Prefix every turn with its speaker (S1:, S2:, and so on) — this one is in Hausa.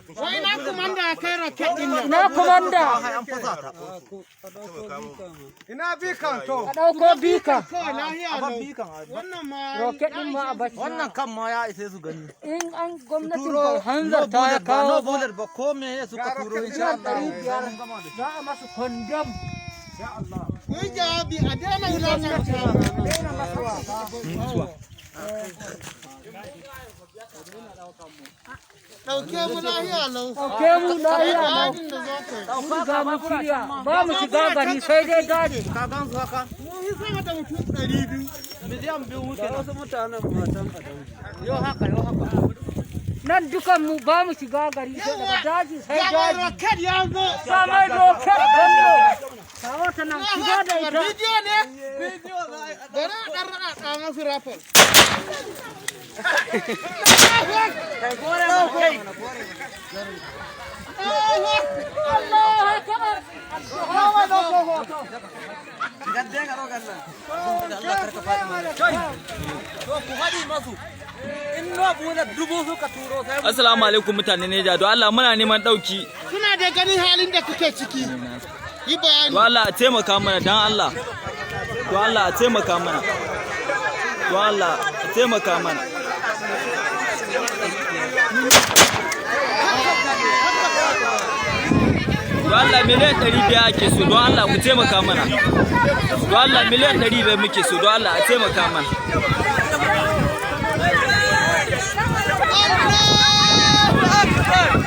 S1: Wai na komanda ya kai rocket din nan?
S2: Na komanda.
S3: An fasa ta.
S4: Ina beacon to?
S2: A ɗauko beacon.
S1: Kawai lahiya
S3: A bar
S1: lau.
S3: beacon.
S1: Wannan ma
S2: Rocket ɗin ma a bashi.
S3: Wannan kan ma ya isa su gani.
S2: In an gwamnatin
S3: Turo
S2: bai hanzarta ya
S3: no bullet ba,
S2: kawo
S3: no
S2: ba.
S3: bullet ba, ko me suka turo, insha Allah.
S2: 500 za a masu condemn.
S1: Ku yi jawabi a daina wulakanta.
S2: Daina masa wasa.
S1: Ɗauke mu lahiya lau.
S2: Ɗauke mu lahiya lau.
S1: Jawabin da za ka yi.
S2: Mun riga mun shirya, ba mu shiga gari sai dai daji.
S3: Ka gan su haka?
S1: Mun yi sama da mutum 200.
S3: 2 miliyan muke nan. Wasu mutanen matan a. Yau haka, yau haka.
S2: Nan dukan mu ba mu shiga gari sai daga daji sai
S1: Ga mai
S2: daji.
S1: rocket ya zo.
S2: Ga mai rocket bello. Kawo ta nan, shiga da ita.
S1: Bidiyo ne? Bari a ɗan raɗa masu rafin.
S2: Allahu akbar. Kawo ɗauko hoto.
S3: Gadde ga rogan nan. Allah karka faɗi mana. To ku haɗi masu. In no bullet 1000 suka turo sai mu.
S5: Assalamu alaikum mutane Neja, don Allah muna neman ɗauki.
S1: Suna da ganin halin da kuke ciki. Yi bayani.
S5: Don Allah a taimaka mana, don Allah. Don Allah a taimaka mana. Don Allah a taimaka mana. Don Allah 500 miliyan ake so, don Allah ku taimaka mana. Don Allah 500 miliyan muke so, don Allah a taimaka mana.
S1: Allahu Akbar.